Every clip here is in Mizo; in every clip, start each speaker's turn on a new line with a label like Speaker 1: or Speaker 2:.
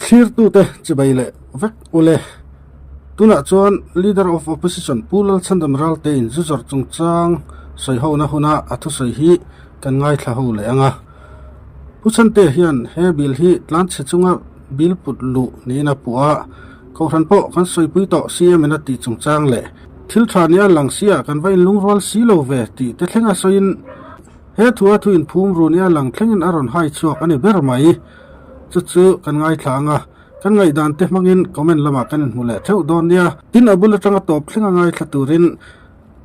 Speaker 1: Thlirtute chibai leh vek ule. Tunah chuan Leader of Opposition Pu Lalchhandam Raltein zu zawrh chungchang sawihona huna a thusawi hi kan ngaithla ho leh ang a. Pu Chhantea hian he bill hi tlanchhe chunga bill put luh niin a puh a, Kohhran pawh kan sawipui tawh CM in a tih chungchang leh thil tha nia lang sia kan va inlungrual si lo ve tih te thlenga sawiin he thua thu inphum ru nia lang thlengin a rawn hai chhuak a ni ber mai. Chu chu kan ngaithla ang a, kan ngaihdan te hmangin comment lamah kan inhmu leh theuh dawn nia. Tin, a bul atanga tawp thlenga ngaithla turin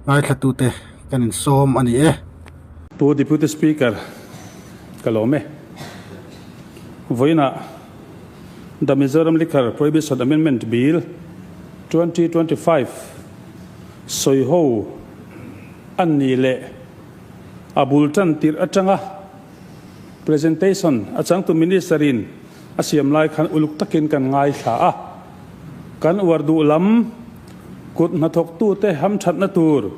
Speaker 1: ngaithlatute kan insawm a ni e.
Speaker 2: Pu Deputy Speaker, ka lawm e. Vawiinah The Mizoram Liquor Prohibition Amendment Bill, 2025 sawiho an nih leh a bul tan tirh atanga Presentation a changtu Minister in a siam lai khan uluk takin kan ngaithla a, kan uar duh lam kut hnathawktute hamthatna tur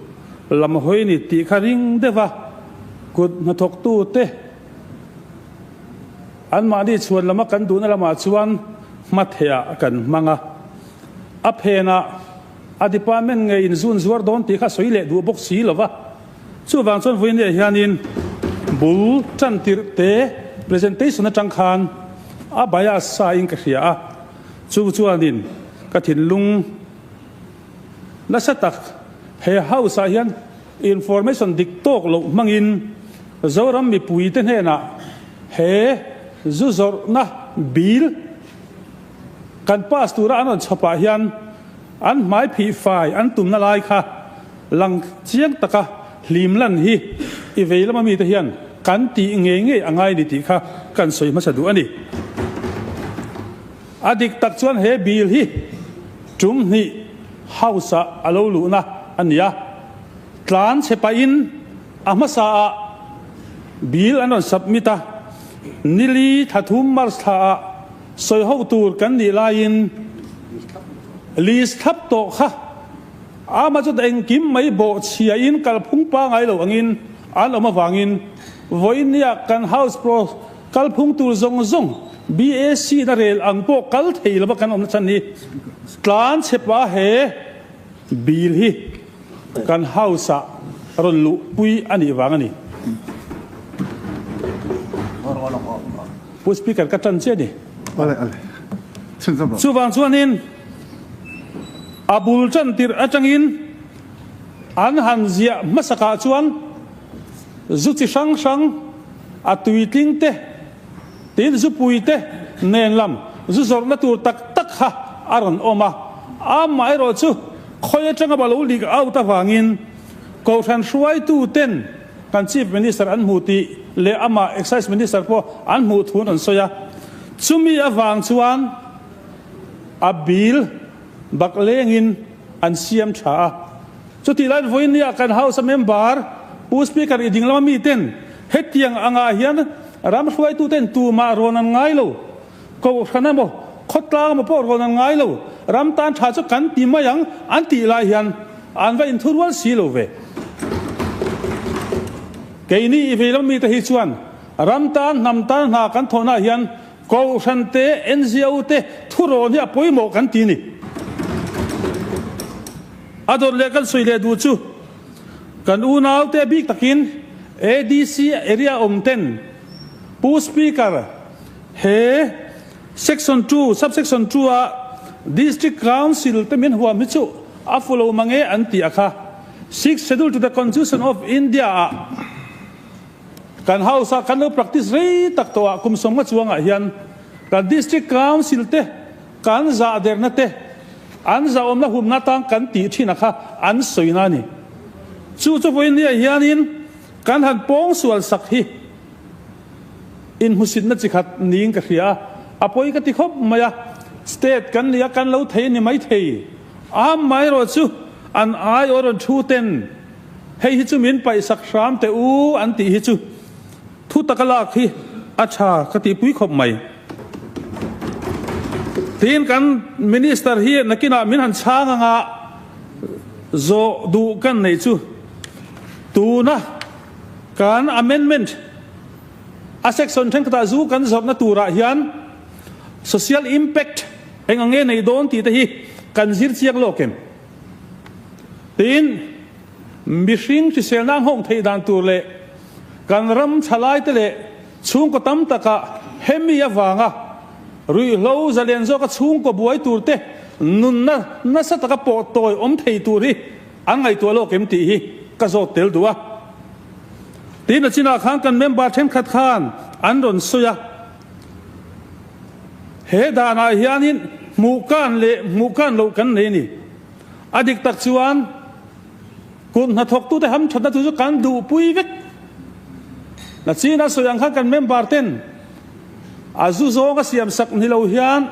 Speaker 2: lam hawi ni tih kha ring deuh a, kut hnathawktute anmahni chhuan lama kan duhna lamah chuan hmathehah kan hmang a, a phenah a department ngei in zun zuar dawn tih kha sawi leh duh bawk si lo va. Chuvang chuan vawinia hianin bul tan tirh te presentation atang khan a bias sa in ka hria a, chu chuanin ka thinlung nasa tak he house ah hian information dik tawk loh hmangin Zoram mipui te hnenah he zu zawrhna bill kan pass tura an rawn chhawpah hian an hmai phih fai an tumna lai kha Lang chiang taka hlim lan hi i vei lama mite hian kan tih ngei ngei a ngai ni tih kha kan sawi hmasa duh a ni. A dik tak chuan he bill hi tum hnih House-ah a lo luhna a ni a, tlan chhe pahin a hmasaah bill an rawn submit a, nili thla thum March thlaah sawi ho tur kan nih laiin list thlap tawh kha Ama chu engkim mai bawh chhiain kalphung pangai lo angin an awm avangin vawinia kan House Pro kalphung tur zawng zawng BAC na rel ang pawh kal thei lova kan awmna chhan hi tlan chhepa he bill hi kan House ah rawn luhpui a nih vang a ni. Pu Speaker ka tan chiah a ni. Chuvang chuanin. A bul tan tirh atangin an han ziah hmasakah chuan zu chi hrang hrang, a tuitling te, tin zupui te nen lam zu zawrhna tur tak tak kha a rawn awm a. Amaherawh chu khawi atanga ba lo leak out avangin Kohhran hruaitu ten kan Chief Minister an hmu tih leh amah Excise Minister pawh an hmuh thu an rawn sawi a. Chumi avang chuan A bill bak lengin an siam tha a. Chutih laiin vawinia kan House a member Pu Speaker i ding lama miten hetiang angah hian ram hruaituten tumah rawn an ngai lo, kohhran emaw khawtlang emaw pawh rawn an ngai lo, ram tan tha chu kan ti mai ang an tih lai hian an va inthurual si lo ve. Keini i vei lama mite hi chuan ram tan hnam tan hna kan thawhnaah hian Kohhran te, NGO te thurawn hi a pawimawh kan ti ni. A dawt leh kan sawi leh duh chu kan unau te bik takin ADC area awm ten Pu Speaker he Section 2 Subsection 2 a District Council te min huam hi chu a fu lo mange an ti a kha Sixth Schedule to the Constitution of India ah Kan House ah kan lo practice rei tak tawh ah kum sawmnga chuangah hian kan District Council te kan zah derna te an zahawmna humna atan kan tih thin a kha an sawina a ni. Chu chu vawiin hianin kan han pawng sual sak hi inhmusitna chi khat niin ka hria a, a pawi ka ti khawp mai a, State kan nia kan lo thei a ni maithei. Amaherawh chu an aiawh rawn thu ten Hei hi chu min paihsak hram teh u an tih hi chu thu taka lak hi a tha ka tihpui khawp mai. Tiin kan Minister hi nakinah min han chhang anga zawh duh kan neih chu tuna kan amendment a section thenkhatah zu kan zawrhna turah hian. Social impact eng ang nge nei dawn tih te hi kan zir chiang lawk em? Tiin mihring hriselna nghawng theih dan tur leh kan ram thalaite leh chhungkaw tam takah hemi avanga ruihhlo zalen zawka chhungkaw buai tur te nunna nasa taka pawh tawi awm thei tur hi an ngaihtuah lawk em tih hi ka zawt tel duh a. Tiin a chinah khan kan member thenkhat khan an rawn sawi a. He danah hianin hmuhkan leh hmuhkan loh kan nei a ni. A dik tak chuan kut hnathawktute hamthatna chu chu kan duhpui vek. Nachina sawi ang khan kan member ten a zu zawnga siamsak ni lo hian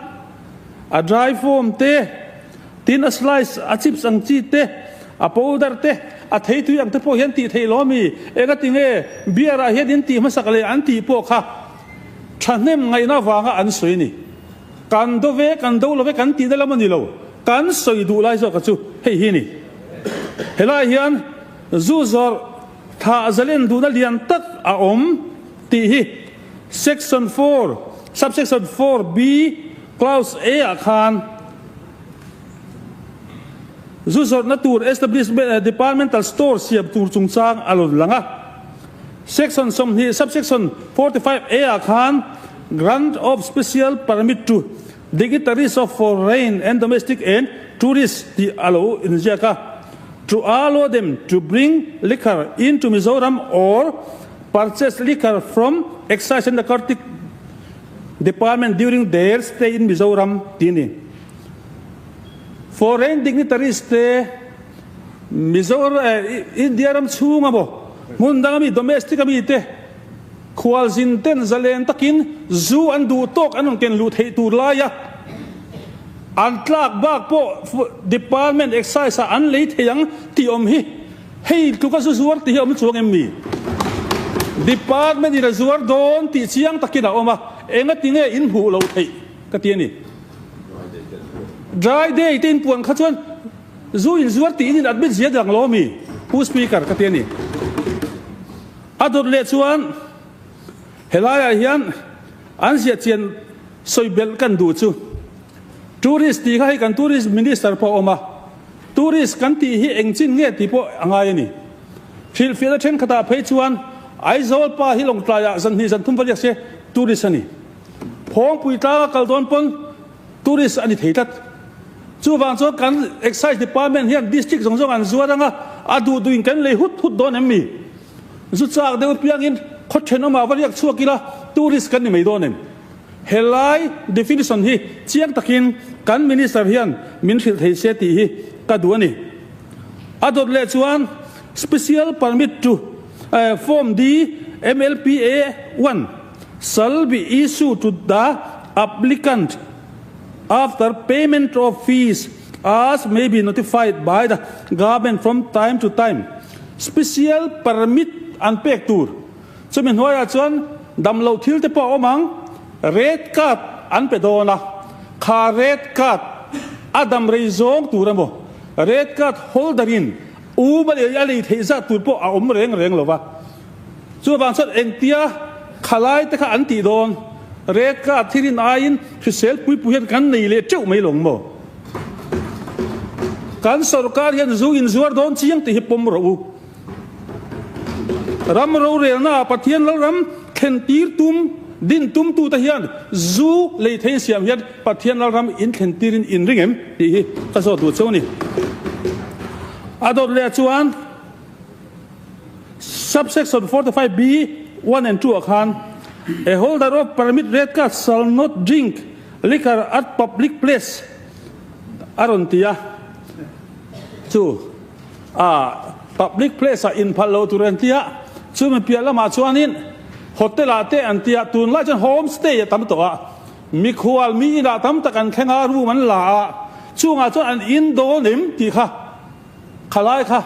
Speaker 2: a dry form te, tin a slice, a chips ang chi te, a powder te, a theitui ang te pawh hian tih theih lo a mi? Engatinge beer ah hian in tih hmasak leh an tih pawh kha Thahnem ngaihna avanga an sawi a ni. Kan do ve, kan do lo ve kan tihna lam a ni lo. Kan sawi duh lai zawka chu hei hi a ni. Helai hian zu zawrh thah zalen duhna lian tak a awm tih hi Section 4, Subsection 4 B, Clause A ah khan zu zawrhna tur establishment, departmental store siam tur chungchang a rawn lang a. Section 20, Subsection 45 A ah khan Grant of Special Permit to Dignitaries of Foreign and Domestic and Tourists tih a lo inziak a, to allow them to bring liquor into Mizoram or purchase liquor from Excise and Narcotic Department during their stay in Mizoram tih a ni. Foreign dignitaries te Mizoram India ram chhunga maw hmun danga mi domestic a mi te khualzin ten zalen takin zu an duh tawk an rawn ken luh theih tur laia an tlak bak pawh department excise ah an lei thei ang tih awm hi hei tluka zu zuar tih hi a awm chuang em ni? Department in a zuar dawn tih chiang takin a awm a, engatinge in hmuh loh theih ka ti a ni. Dry day te inpuan kha chuan Zu in zuar tih in in admit zia dang lo ami? Pu Speaker ka ti a ni. A dawt leh chuan helaiah hian an ziah chian sawi belh kan duh chu tourist tih kha hei kan tourist minister pawh a awm a, tourist kan tih hi eng chin nge tih pawh a ngai a ni. Hrilhfiahna thenkhatah phei chuan Aizawl pa hi Lawngtlaiah zanhnih zanthum va riak se tourist a ni. Phawngpui tlanga kal dawn pawn Tourist a ni thei tlat. Chuvang chuan kan Excise Department hian District zawng zawng an zuar anga a duh duhin kan lei hut hut dawn em mi? Zu chak deuh piangin khaw thenawmah va riak chhuak ila tourist kan ni mai dawn em? Helai definition hi chiang takin kan Minister hian min hrilh thei se tih hi ka duh a ni. A dawt leh chuan Special Permit to Form D MLPA 1 shall be issued to the applicant after payment of fees as may be notified by the government from time to time. Special permit an pek tur chumi hnuaiah chuan damloh thil te pawh a awm ang, red card an pe dawn a, kha red card a dam rei zawng tur emaw red card holder in um a lei theih zat tur pawh a awm reng reng lo va. Chuvang chuan engtia khalai te kha an tih dawn, red card thil in aiin hrisel puipui hian kan nei leh teuh mai lawng maw? Kan sorkar hian zu inzuar dawn chiang tih hi pawm rawh u. Ram rorelna ah Pathian Lalram thlen tir tum, din tum tu te hian zu lei thei siam hian Pathian Lalram in thlen tir in inring em tih hi ka zawt duh cheu a ni. A dawt leh chuan. Subsection 45B, 1 and 2 ah khan, A holder of permit red card shall not drink liquor at public place a rawn ti a, chu a public place ah inphalh lo tur an ti a, chumi piah lamah chuanin hotel ah te an ti a, tunlai chuan home stay a tam tawh a, mikhual mi inah tam tak an thleng a, room an la a, chungah chuan an in dawn em tih kha. Khalai kha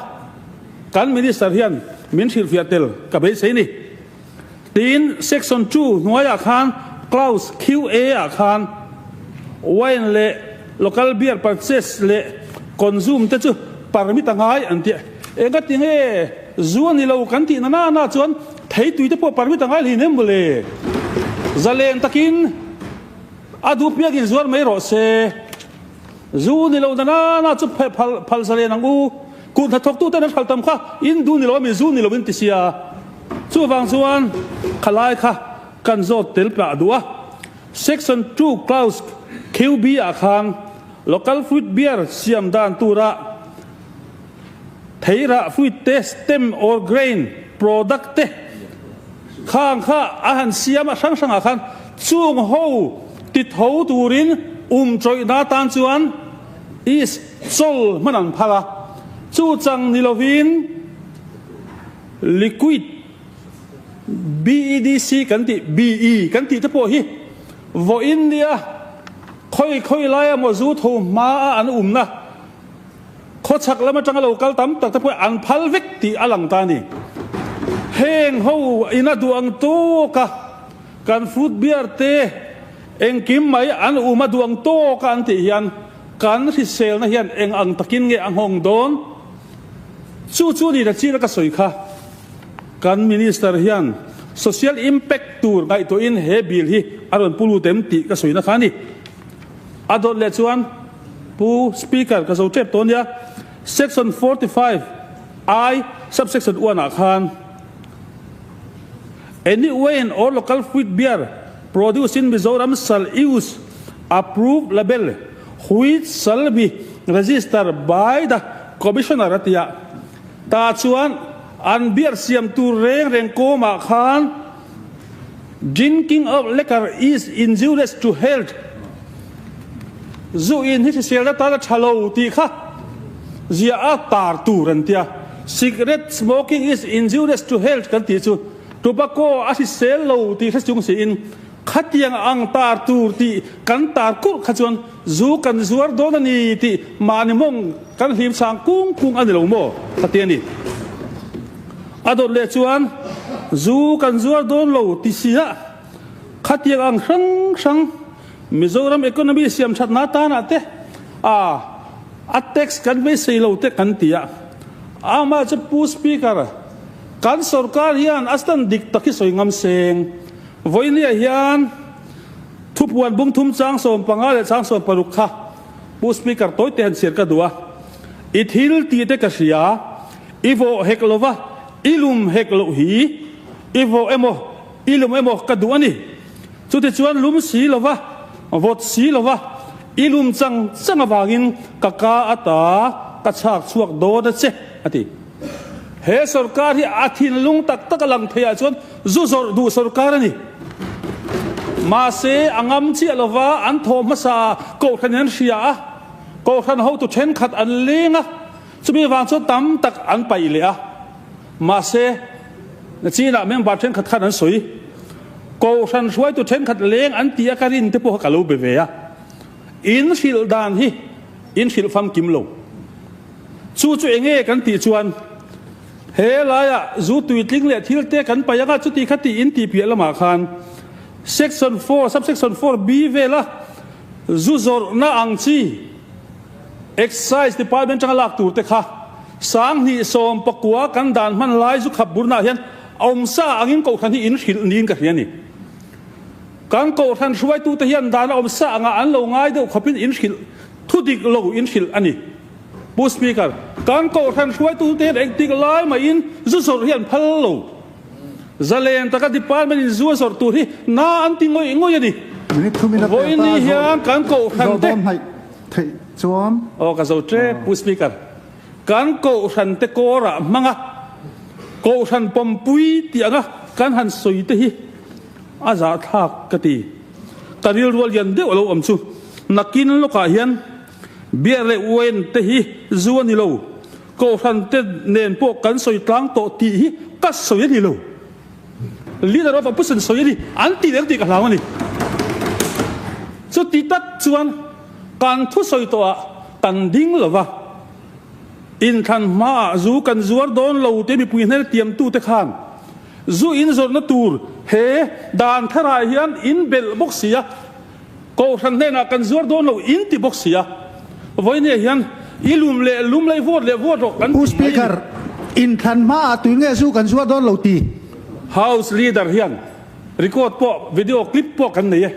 Speaker 2: kan Minister hian min hrilhfiah tel ka beisei ni. Tiin Section 2 hnuaiah khan Clause QA ah khan Wine leh Local Beer purchase leh consume te chu permit a ngai an ti a. Engati nge zu a ni lo kan tih na na na chuan theitui te pawh permit a ngai hlei nem mawle. Zalen takin. A duh piakin zuar mai rawh se. Zu ni lo na na na chu phal phal zalen ang u. Kut hnathawktuten an hralh tam kha in duh ni lo ami zu ni lo in ti sia. Chuvang chuan khalai kha kan zawt tel pah duh a. Section 2 clause QB ah khan local fruit beer siam dan tura theirah fruit te stem or grain product te khang kha a han siam a hrang hrangah khan chung ho ti tho turin um chawihna atan chuan is chawl hman an phal a, chu chang ni lovin liquid BEDC kan tih BE kan tih te pawh hi vawiin nia khawi khawi laia maw zu tho hmaa an umna Khawchhak lam atanga lo kal tam tak te pawh an phal vek tih a lang ta a ni. Heng ho ina duh ang tawk a, kan fruit beer te engkim mai an um a duh ang tawk a an tih hian kan hriselna hian eng ang takin nge a nghawng dawn? Chu chu ni na china ka sawi kha. Kan Minister hian social impact tur ngaihtuahin he bill hi a rawn pu lut em tih ka sawina kha a ni. A dawt leh chuan Pu Speaker ka zo tep tawh nia, Section 45 I subsection 1 ah khan Any wine or local fruit beer produced in Mizoram shall use approved label which shall be registered by the Commissioner a ti a. Tah chuan an beer siam tur reng reng kawmah khan Drinking of liquor is injurious to health, Zu in hi hriselna tan a tha lo tih kha ziah a tar tur an tia. Cigarette smoking is injurious to health kan tih chu tobacco a hrisel lo tih hre chung siin khatiang ang tar tur tih kan tar kulh kha chuan zu kan zuar dawn a ni tih mahni mawng kan hlim sang kung kung a ni lo maw ka ti a ni. A dawt leh chuan zu kan zuar dawn lo ti sia khatiang ang hrang hrang Mizoram economy siam thatna tanah te a a tax kan beisei lo te kan ti a. Amah chu Pu Speaker, kan sorkar hian a stand dik tak hi sawi ngam seng. Vawinia hian thupuan bung thum chang 15 leh chang 16 kha Pu Speaker tawi te han chhiar ka duh a. I thil tih te ka hria. I vawh hek lo va, i lum hek loh hi. I vawh emaw, i lum emaw ka duh a ni. Chutichuan lum si lo va, vawt si lo va, i lum chang chang avangin ka ka ata ka chhak chhuak dawn a che, a ti. He sorkar hi a thinlung tak tak a lang theiah chuan zu zawrh duh sorkar a ni. Mahse, a ngam chiah lo va, an thaw hmasa kohhran in an hria a, kohhran hotu thenkhat an leng a, Chumi vang chuan tam tak an paih leh a, mahse, nachinah member thenkhat khan an sawi. Kohhran hruaitu thenkhat leng an tih a ka rin te pawh kha ka lo be ve a. In hrilh dan hi in hrilh famkim lo. Chu chu enge kan tih chuan he laiah zu tuitling leh thil te kan paih anga chuti kha tih in tih piah lamah khan section 4, subsection 4 B vela zu zawrhna ang chi, Excise Department atanga lak tur te kha 2019 kan dan hman lai zu khap burnaah hian awmsa angin kohhran hi in hrilh niin ka hria a ni. Kan kohhran hruaitute hian dan a awmsa angah an lo ngai deuh khawpin in hrilh thu dik lo in hrilh a ni. Pu Speaker, kan kohhran hruaitute hian engtik lai mahin zu zawrh hi an phal lo. Zalen taka department in zu a zawrh tur hi na an ti ngawih ngawih a ni. Vawiin hian kan kohhran te.
Speaker 3: Theih chuan.
Speaker 2: Aw ka zo ṭep Pu Speaker. Kan kohhran te kawrah hmanga kohhran pawmpui tih anga kan han sawi te hi a zahthlak ka ti. Ka rilrual lian deuh a lo awm chu nakin lawkah hian beer leh wine te hi zu a ni lo, kohhran te nen pawh kan sawi tlang tawh tih hi ka sawi a ni lo. Leader of Opposition sawi a ni, an ti leh ang tih ka hlau a ni. Chuti tak chuan kan thusawi tawhah kan ding lo va, inthlan hmaah zu kan zuar dawn lo tih mipui hnel tiamtute khan zu in zawrhna tur he dan tharah hian in belh bawk si a, Kohhran hnenah kan zuar dawn lo in ti bawk si a, vawinia hian i lum leh lum lei vote leh vote rawh kan
Speaker 3: Pu
Speaker 2: ti mai a ni.
Speaker 3: Speaker, inthlan hmaah tui nge zu kan zuar dawn lo ti?
Speaker 2: House Leader hian record pawh video clip pawh kan nei e.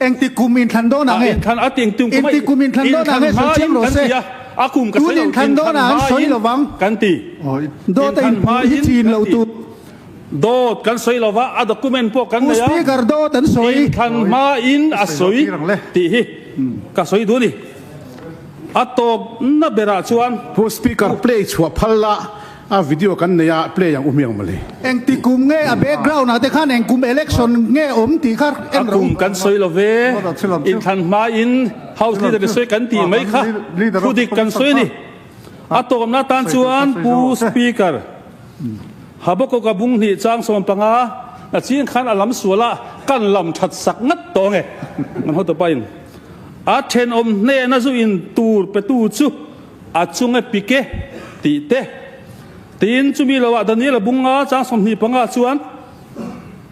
Speaker 3: Engti kum inthlan dawn ang e?
Speaker 2: Inthlan a ti engti kum a
Speaker 3: Engti kum inthlan dawn ang e sawi chiang rawh se.
Speaker 2: A kum ka
Speaker 3: Tun
Speaker 2: sawi lo
Speaker 3: inthlan dawn ah an sawi lo vang.
Speaker 2: Kan ti.
Speaker 3: Dawt a inphu hi chin lo tur.
Speaker 2: Dawt kan sawi lo va, a document pawh kan nei a.
Speaker 3: Pu Speaker dawt an sawi.
Speaker 2: Inthlan hmain a sawi tih hi ka sawi duh a ni. A tawpna berah chuan.
Speaker 4: Pu Speaker play chhuah phal la a video kan nei a play ang u hmiang mawle.
Speaker 3: Engti kum nge a background ah te khan eng kum election nge awm tih kha
Speaker 2: A
Speaker 3: en rawh u.
Speaker 2: kum kan sawi lo ve, inthlan hmain House Leader i sawi kan tih mai kha thudik kan sawi a ni. A tawpna atan chuan Pu Speaker Habakkuk-a bung hnih chang 15 na ching khan a lam sual a, kan lam that sak ngat tawh ange. Kan hotupa in a thenawm hnena zu in tur petu chu a chunga pike tih te tiin chumi loah Daniel-a bunga chang 25 chuan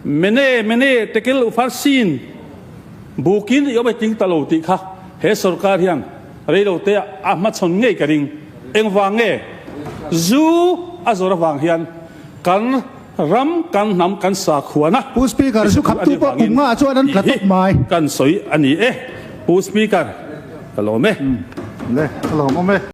Speaker 2: Mene mene tekel ufarsin bukin i awm e ting ta lo tih kha he sorkar hian reilo te a hmachhawn ngei ka ring. Engvang nge zu a zawr avang hian kan ram kan hnam kan sakhuana
Speaker 3: Pu Speaker zu khap tu pawh kum nga chuan an tla tawp mai.
Speaker 2: Kan sawi a ni e Pu Speaker ka lawm e.
Speaker 1: Le ka lawm awm e.